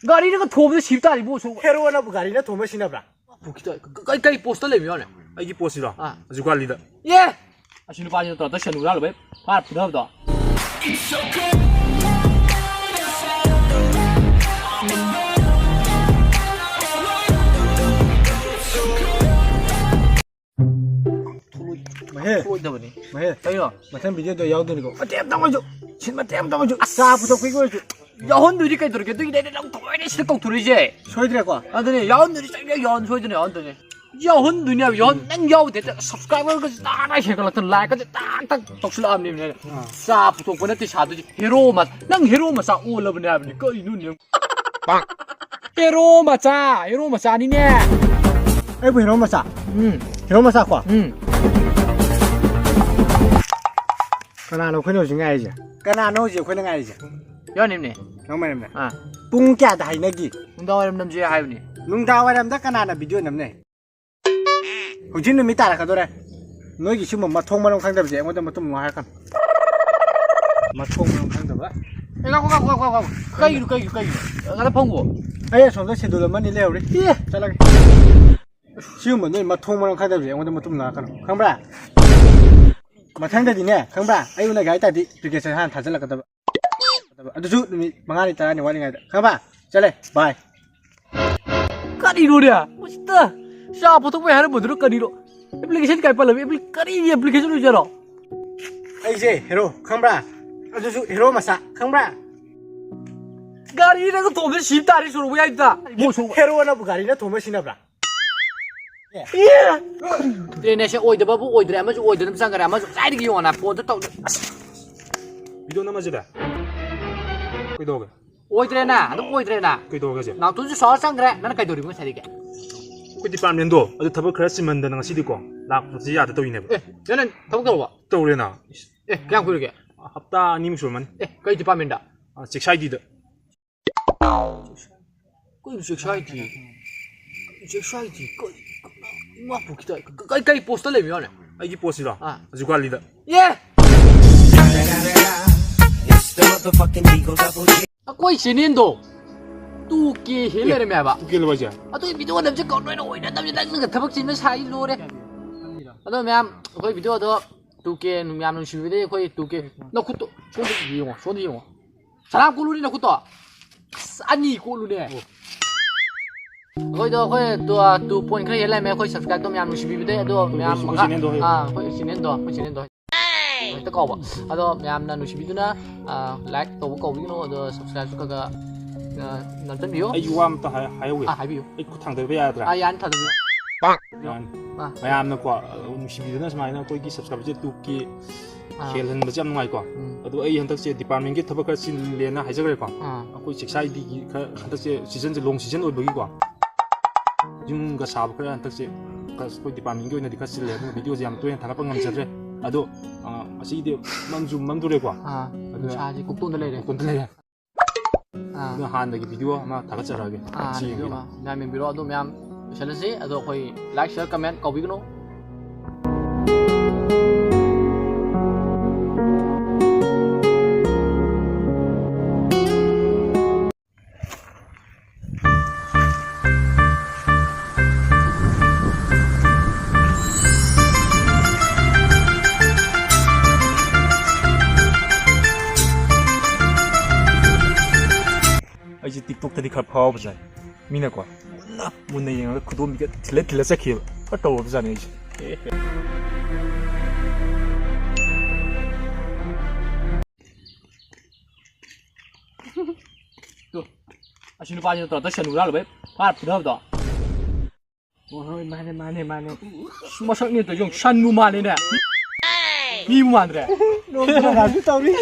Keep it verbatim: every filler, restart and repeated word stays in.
ꯒꯥꯔꯤꯅꯒ ꯊꯣꯝꯕꯗ ꯁꯤꯕ ꯇꯥꯔꯤꯕꯣ, ꯁꯣꯛ꯫ ꯍꯦꯔꯣꯅꯕꯨ ꯒꯥꯔꯤꯅ ꯊꯣꯝꯕ ꯁꯤꯅꯕ꯭ꯔꯥ? ꯄꯨꯈꯤꯗ-, ꯀ-, ꯀ-, ꯀꯩ ꯄꯣꯁꯇ ꯂꯩꯕ ꯌꯥꯎꯅꯦ? ꯑꯩꯒꯤ ꯄꯣꯁꯁꯤꯔꯣ? ꯑꯥ꯫ ꯖꯨꯒꯥꯂꯤꯗ꯫ ꯑꯦ! ꯑꯁꯤ ꯅꯨꯄꯥꯁꯤ ꯅꯠꯇ꯭ꯔꯣ ꯍꯟꯗꯛ ꯁꯦꯟ ꯍꯨꯔꯥꯜꯂꯨꯕꯩ ꯐꯥꯔ ꯐꯨꯊꯕꯗꯣ? ꯃꯍꯦ꯫ ꯁꯣꯏꯗꯕꯅꯤ꯫ ꯃꯍꯦ꯫ ꯀꯩꯅꯣ? ꯃꯊꯪ ꯚꯤꯗꯤꯑꯣꯗ ꯌꯥꯎꯗꯣꯏꯅꯤꯀꯣ꯫ ꯃꯇꯦꯛ ꯑꯃꯇꯪ ꯑꯣꯏꯁꯨ꯫ ꯁꯤꯟ ꯃꯇꯦꯛ ꯑꯃꯇꯪ ꯑꯣꯏꯁꯨ꯫ ꯑꯁ! ꯆꯥ ꯄꯨꯊꯣꯛꯄꯤꯒꯤ ꯑꯣꯏꯔꯁꯨ꯫ ꯌꯥꯎꯍꯟꯗꯣꯏꯗꯤ ꯀꯩꯗꯧꯔꯒꯦ? ꯑꯗꯨꯒꯤꯗꯤ ꯑꯩꯅ ꯅꯪ ꯊꯑꯣꯏꯅ ꯁꯤꯗ ꯀꯧꯊꯣꯔꯛꯏꯁꯦ꯫ ꯁꯣꯏꯗ꯭ꯔꯦꯀꯣ? ꯑꯗꯨꯅꯦ, ꯌꯥꯎꯍꯟꯗꯣꯏꯗꯤ ꯁꯣꯏꯗꯅ ꯌꯥꯎꯍꯟ-, ꯁꯣꯏꯗꯅ ꯌꯥꯎꯍꯟꯗꯣꯏꯅꯦ꯫ ꯌꯥꯎꯍꯟꯗꯣꯏꯅꯦ ꯍꯥꯏꯕ, ꯌꯥꯎꯍꯟ-, ꯅꯪ ꯌꯥꯎꯗꯦ, ꯁꯕꯁꯀ꯭ꯔꯥꯏꯕꯔꯒꯁꯦ ꯇꯥꯛ ꯇꯥꯛ ꯍꯦꯟꯒꯠꯂꯛꯇꯅ, ꯂꯥꯏꯛꯀꯁꯦ ꯇꯥꯛ ꯇꯥꯛ ꯇꯧꯁꯤꯜꯂꯛꯑꯕꯅꯦꯕꯅꯦ ꯑꯩꯅ꯫ ꯑꯥ꯫ ꯆꯥ ꯄꯨꯊꯣꯛꯄ ꯅꯠꯇꯦ ꯁꯥꯗꯣꯏꯁꯦ, ꯍꯦꯔꯣ ꯃ-, ꯅꯪ ꯍꯦꯔꯣ ꯃꯆꯥ ꯑꯣꯜꯂꯕꯅꯦ ꯍꯥꯏꯕꯅꯤ, ꯀꯩꯅꯣꯅꯦ? ꯍꯦꯔꯣ ꯃꯆꯥ, ꯍꯦꯔꯣ ꯃꯆꯥꯅꯤꯅꯦ꯫ ꯑꯩꯕꯨ ꯍꯦꯔꯣ ꯃꯆꯥ? ꯎꯝ꯫ ꯍꯦꯔꯣ ꯃꯆꯥ ꯀꯣ? ꯎꯝ꯫ ꯀꯅꯥꯅꯣ ꯑꯩꯈꯣꯏꯅ ꯍꯧꯖꯤꯛ ꯉꯥꯏꯔꯤꯁꯦ? ꯀꯅꯥꯅꯣ ꯍꯧꯖꯤꯛ ꯑꯩꯈꯣꯏꯅ ꯉꯥꯏꯔꯤꯁꯦ? ꯌꯥꯎꯅꯤꯝꯅꯦ꯫ ꯅꯪ ꯃꯔꯝꯅꯦ? ꯑꯥ꯫ ꯄꯨꯡ ꯀꯌꯥꯗ ꯍꯥꯏꯅꯈꯤ? ꯅꯨꯡꯗꯥꯡ ꯋꯥꯏꯔꯝ ꯅꯝꯁꯦ ꯍꯥꯏꯕꯅꯤ꯫ ꯅꯨꯡꯗꯥꯡ ꯋꯥꯏꯔꯝꯗ ꯀꯅꯥꯅ ꯚꯤꯗꯤꯑꯣ ꯅꯝꯅꯩ? ꯍꯧꯖꯤꯛ ꯅꯨꯃꯤꯠ ꯇꯥꯔꯛꯀꯗꯣꯔꯦ꯫ ꯅꯣꯏꯒꯤ ꯁꯤꯒꯨꯝꯕ ꯃꯊꯣꯡ ꯃꯔꯝ ꯈꯪꯗꯕꯁꯦ ꯑꯩꯉꯣꯟꯗ ꯃꯇꯨꯡ ꯃꯅꯥꯎ ꯍꯥꯏꯔꯛꯀꯅꯨ꯫ ꯃꯊꯣꯡ ꯃꯔꯝ ꯈꯪꯗꯕ꯫ ꯑꯦ, ꯉꯥꯏꯈꯣ, ꯉꯥꯏꯈꯣ, ꯉꯥꯏꯈꯣ, ꯉꯥꯏꯈꯣ꯫ ꯀꯩꯒꯤꯅꯣ, ꯀꯩꯒꯤꯅꯣ, ꯀꯩꯒꯤꯅꯣ? ꯉꯥꯛꯇ ꯐꯝꯈꯣ꯫ ꯑꯩ ꯑꯁꯣꯝꯗ ꯁꯦꯗꯨꯜ ꯑꯃ ꯑꯅꯤ ꯂꯩꯍꯧꯔꯤ꯫ ꯑꯦ! ꯆꯠꯂꯒꯦ꯫ ꯁꯤꯒꯨꯝꯕ ꯅꯣꯏ ꯃꯊꯣꯡ ꯃꯔꯝ ꯈꯪꯗꯕꯁꯦ ꯑꯩꯉꯣꯟꯗ ꯃꯇꯨꯡ ꯂꯥꯛꯀꯅꯨ꯫ ꯈꯪꯕ꯭ꯔꯥ? ꯃꯊꯪꯗꯗꯤꯅꯦ, ꯈꯪꯕ꯭ꯔꯥ? ꯑꯩ ꯎꯅꯒꯦ ꯍꯥꯏ ꯇꯥꯔꯗꯤ application ꯍꯥꯟꯅ ꯊꯥꯖꯤꯜꯂꯛꯀꯗꯕ꯫ ꯑꯗꯨꯁꯨ ꯅꯨꯃꯤꯠ ꯃꯉꯥꯅꯤ ꯇꯔꯥꯅꯤ ꯋꯥꯠꯂꯤꯉꯩꯗ꯫ ꯈꯪꯕ꯭ꯔꯥ? ꯆꯠꯂꯦ꯫ Bye꯫ ꯀꯔꯤꯅꯣꯅꯦ? ꯃꯁꯤꯗ ꯆꯥ ꯄꯨꯊꯣꯛꯄꯩ ꯍꯥꯏꯔꯝꯕꯗꯨꯅ ꯀꯔꯤꯅꯣ? Application ꯀꯥꯏ ꯄꯜꯂꯝꯃꯤ? Appli-, ꯀꯔꯤꯒꯤ application ꯑꯣꯏꯖꯥꯠꯅꯣ? ꯑꯩꯁꯦ ꯍꯦꯔꯣ, ꯈꯪꯕ꯭ꯔꯥ? ꯑꯗꯨꯁꯨ ꯍꯦꯔꯣ ꯃꯆꯥ, ꯈꯪꯕ꯭ꯔꯥ? ꯒꯥꯔꯤꯅꯒ ꯊꯣꯝꯕꯗ ꯁꯤꯕ ꯇꯥꯔꯦ ꯁꯣꯔꯣꯛ ꯃꯌꯥꯏꯗꯨꯗ꯫ ꯍꯦꯔꯣꯅꯕꯨ ꯒꯥꯔꯤꯅ ꯊꯣꯝꯕ ꯁꯤꯅꯕ꯭ꯔꯥ? ꯇ꯭ꯔꯦꯟ ꯑꯁꯦ ꯑꯣꯏꯗꯕꯕꯨ ꯑꯣꯏꯗ꯭ꯔꯦ, ꯑꯃꯁꯨ ꯑꯣꯏꯗꯅꯕ ꯆꯪꯈ꯭ꯔꯦ, ꯑꯃꯁꯨ ꯉꯁꯥꯏꯗꯒꯤ ꯌꯦꯡꯉꯣꯅ ꯐꯣꯟꯗ ꯇꯧ-, ꯑꯁ! ꯚꯤꯗꯤꯑꯣ ꯅꯝꯃꯁꯤꯗ꯫ ꯀꯩꯗꯧꯒꯦ? ꯑꯣꯏꯗ꯭ꯔꯦꯅ, ꯑꯗꯨꯝ ꯑꯣꯏꯗ꯭ꯔꯦꯅ꯫ ꯀꯩꯗꯧꯔꯒꯦ ꯍꯧꯖꯤꯛ? ꯅꯥꯎꯇꯣꯟꯁꯨ ꯁꯥꯎꯔ ꯆꯪꯈ꯭ꯔꯦ, ꯅꯪꯅ ꯀꯩꯗꯧꯔꯤꯕ ꯉꯁꯥꯏꯗꯒꯤ? ꯑꯩꯈꯣꯏ ꯗꯤꯄꯥꯔꯠꯃꯦꯟꯗꯣ ꯑꯗꯨ ꯊꯕꯛ ꯈꯔ ꯆꯤꯟꯃꯟꯗꯅ ꯉꯁꯤꯗꯤꯀꯣ ꯂꯥꯛꯄꯁꯤ ꯌꯥꯗ ꯇꯧꯔꯤꯅꯦꯕ꯫ ꯑꯦ, ꯅꯪ ꯊꯕꯛ ꯇꯧꯔꯕ? ꯇꯧꯔꯦꯅ꯫ ꯑꯦ, ꯀꯌꯥꯝ ꯀꯨꯏꯔꯒꯦ? ꯍꯞꯇꯥ ꯑꯅꯤꯃꯨꯛ ꯁꯨꯔꯝꯃꯅꯤ꯫ ꯑꯦ, ꯀꯩ ꯗꯤꯄꯥꯔꯠꯃꯦꯟꯗ? ꯑ, ꯆꯦꯛꯁꯥꯏꯗꯤꯗ꯫ ꯀꯩꯅꯣ ꯆꯦꯛꯁꯥꯏꯗꯤ? ꯆꯦꯛꯁꯥꯏꯗꯤ? ꯀꯩ? ꯏꯃꯥ ꯄꯣꯛꯀꯤꯗ ꯀꯩ, ꯀꯩ ꯄꯣꯁꯇ ꯂꯩꯕ ꯌꯥꯎꯅꯦ? ꯑꯩꯒꯤ ꯄꯣꯁꯁꯤꯔꯣ? ꯑꯥ꯫ ꯖꯨꯒꯥꯂꯤꯗ꯫ ꯑꯦ! ꯑꯩꯈꯣꯏ ꯆꯦꯅꯦꯜꯗꯣ꯫ ꯇꯨ ꯀꯦ ꯍꯦꯜ ꯂꯩꯔꯝꯃꯦ ꯍꯥꯏꯕ꯫ ꯇꯨ ꯀꯦ ꯂꯣꯏꯁꯦ꯫ ꯑꯗꯨꯒꯤ ꯚꯤꯗꯤꯑꯣ ꯅꯝꯁꯦ ꯀꯣ, ꯅꯣꯏꯅ ꯑꯣꯏꯅꯗꯕꯁꯦ, ꯅꯪꯅꯒ ꯊꯕꯛ ꯆꯤꯟꯕ ꯁꯥꯏ ꯂꯣꯏꯔꯦ꯫ ꯑꯗꯣ ꯃꯌꯥꯝ, ꯑꯩꯈꯣꯏ ꯚꯤꯗꯤꯑꯣꯗꯣ ꯇꯨ ꯀꯦ ꯃꯌꯥꯝ ꯅꯨꯡꯁꯤꯕꯤꯕꯗꯒꯤ ꯑꯩꯈꯣꯏ ꯇꯨ ꯀꯦ꯫ ꯅꯈꯨꯠꯇꯣ ꯁꯣꯝꯗ ꯌꯦꯡꯉꯣ, ꯁꯣꯝꯗ ꯌꯦꯡꯉꯣ꯫ ꯁꯂꯥꯝ ꯀꯣꯠꯂꯨꯅꯦ ꯅꯈꯨꯠꯇꯣ꯫ ꯑꯁ, ꯑꯅꯤ ꯀꯣꯠꯂꯨꯅꯦ꯫ ꯑꯩꯈꯣꯏꯗꯣ, ꯑꯩꯈꯣꯏ ꯇꯨ, ꯇꯨ ꯄꯣꯏꯟ ꯈꯔ ꯍꯦꯜꯂꯝꯃꯦ ꯑꯩꯈꯣꯏ ꯁꯕꯁꯀ꯭ꯔꯥꯏꯕꯇꯣ ꯃꯌꯥꯝ ꯅꯨꯡꯁꯤꯕꯤꯕꯗꯩ꯫ ꯑꯗꯣ ꯑꯩꯈꯣꯏ, ꯃꯌꯥꯝ ꯑꯩꯈꯣꯏ ꯃꯈꯥ, channelꯗꯣ ꯍꯥꯏꯌꯨ꯫ ꯑꯥ, ꯑꯩꯈꯣꯏ ꯆꯦꯅꯦꯜꯗꯣ, ꯑꯩꯈꯣꯏ ꯆꯦꯅꯦꯜꯗꯣ꯫ ꯍꯦꯛꯇ ꯀꯥꯎꯕ꯫ ꯑꯗꯣ ꯃꯌꯥꯝꯅ ꯅꯨꯡꯁꯤꯕꯤꯗꯨꯅ, ꯑ, ꯂꯥꯏꯛ ꯇꯧꯕ ꯀꯧꯕꯤꯒꯅꯨ, ꯑꯗꯣ ꯁꯕꯁꯀ꯭ꯔꯥꯏꯕꯁꯨ ꯈꯔ ꯈꯔ, ꯑ, ꯅꯝꯁꯤꯟꯕꯤꯌꯨ꯫ ꯑꯩꯒꯤ ꯋꯥ ꯑꯝꯇ ꯍꯥꯏ-, ꯍꯥꯏꯍꯧꯒꯦ꯫ ꯑꯥ, ꯍꯥꯏꯕꯤꯌꯨ꯫ ꯑꯩ ꯈꯨꯠ ꯊꯥꯡꯗꯕ ꯌꯥꯗ꯭ꯔꯥ? ꯑꯥ, ꯌꯥꯅꯤ, ꯊꯥꯡꯗꯕꯤꯌꯨ꯫ ꯌꯥꯅꯤ꯫ ꯑꯥ꯫ ꯃꯌꯥꯝꯅꯀꯣ, ꯑ, ꯅꯨꯡꯁꯤꯕꯤꯗꯨꯅ ꯁꯨꯃꯥꯏꯅ ꯑꯩꯈꯣꯏꯒꯤ ꯁꯕꯁꯀ꯭ꯔꯥꯏꯕꯔꯁꯦ ꯇꯨ ꯀꯦ ꯑꯥ꯫ ꯍꯦꯜꯍꯟꯕꯁꯦ ꯌꯥꯝ ꯅꯨꯡꯉꯥꯏꯀꯣ꯫ ꯎꯝ꯫ ꯑꯗꯣ ꯑꯩ ꯍꯟꯗꯛꯁꯦ ꯗꯤꯄꯥꯔꯠꯃꯦꯟꯒꯤ ꯊꯕꯛ ꯈꯔ ꯆꯤꯜꯂꯦꯅ ꯍꯥꯏꯖꯈ꯭ꯔꯦꯀꯣ꯫ ꯑꯥ꯫ ꯑꯩꯈꯣꯏ ꯆꯦꯛꯁꯥꯏꯗꯤꯒꯤ ꯈꯔ ꯍꯟꯗꯛꯁꯦ ꯁꯤꯖꯟꯁꯦ ꯂꯣꯡ ꯁꯤꯖꯟ ꯑꯣꯏꯕꯒꯤꯀꯣ꯫ ꯌꯨꯝꯒ ꯁꯥꯕ ꯈꯔ ꯍꯟꯗꯛꯁꯦ ꯈꯔ ꯑꯩꯈꯣꯏ ꯗꯤꯄꯥꯔꯠꯃꯦꯟꯒꯤ ꯑꯣꯏꯅꯗꯤ ꯈꯔ ꯆꯤꯜꯂꯦ, ꯑꯗꯨꯅ ꯚꯤꯗꯤꯑꯣꯁꯦ ꯌꯥꯝ ꯇꯣꯏꯅ ꯊꯥꯒꯠꯄ ꯉꯝꯖꯗ꯭ꯔꯦ꯫ ꯑꯗꯣ, ꯑ, ꯉꯁꯤꯗꯤ ꯃꯝꯁꯨ ꯃꯝꯗꯣꯔꯦꯀꯣ꯫ ꯑꯥ, ꯑꯗꯨꯅ ꯅꯨꯡꯁꯥꯁꯦ ꯀꯣꯛꯇꯣꯟꯗ ꯂꯩꯔꯦ꯫ ꯀꯣꯛꯇꯣꯟꯗ ꯂꯩꯔꯦ꯫ ꯑꯥ꯫ ꯑꯗꯨꯅ ꯍꯥꯟꯅꯒꯤ ꯚꯤꯗꯤꯑꯣ ꯑꯃ ꯊꯥꯒꯠꯆꯔꯛꯑꯒꯦ꯫ ꯑꯥ, ꯁꯤ ꯍꯥꯟꯅꯒꯤ ꯚꯤꯗꯤꯑꯣ ꯌꯦꯡꯕꯤꯔꯣ꯫ ꯑꯃ ꯃꯌꯥꯝ ꯌꯦꯡꯕꯤꯔꯣ꯫ ꯑꯗꯣ ꯃꯌꯥꯝ ꯂꯣꯏꯁꯤꯜꯂꯁꯤ꯫ ꯑꯗꯣ ꯑꯩꯈꯣꯏ ꯂꯥꯏꯛ, ꯁꯤꯌꯔ, ꯀꯃꯦꯟ ꯀꯥꯎꯕꯤꯒꯅꯨ꯫ ꯑꯩꯁꯦ ꯇꯤꯛꯇꯣꯛꯇꯗꯤ ꯈꯔ ꯐꯥꯎꯕꯖꯥꯠꯅꯤ꯫ ꯃꯤꯅꯀꯣ ꯃꯨꯟꯅ, ꯃꯨꯟꯅ ꯌꯦꯡꯉꯒ ꯈꯨꯗꯣꯝꯕꯤꯒ ꯊꯤꯜꯂ ꯊꯤꯜꯂ ꯆꯠꯈꯤꯕ ꯈꯔ ꯇꯧꯔꯕꯖꯥꯠꯅꯤ ꯑꯩꯁꯦ꯫ ꯇꯨ, ꯑꯁꯤ ꯅꯨꯄꯥꯁꯤ ꯅꯠꯇ꯭ꯔꯣ ꯍꯟꯗꯛ ꯁꯟ ꯍꯨꯔꯥꯜꯂꯨꯕꯩ ꯐꯥꯔ ꯐꯨꯊꯕꯗꯣ? ꯍꯣꯏ, ꯍꯣꯏ, ꯃꯥꯅꯦ, ꯃꯥꯅꯦ, ꯃꯥꯅꯦ꯫ ꯑꯁ, ꯃꯁꯛꯅꯦ ꯇꯧꯔꯤꯁꯦ ꯌꯦꯡꯉꯨ, ꯁꯟꯕꯨ ꯃꯥꯜꯂꯦꯅꯦ꯫ ꯃꯤꯕꯨ ꯃꯥꯟꯗ꯭ꯔꯦ꯫ ꯅꯣꯡ ꯈꯔ ꯈꯔꯁꯨ ꯇꯧꯔꯤ꯫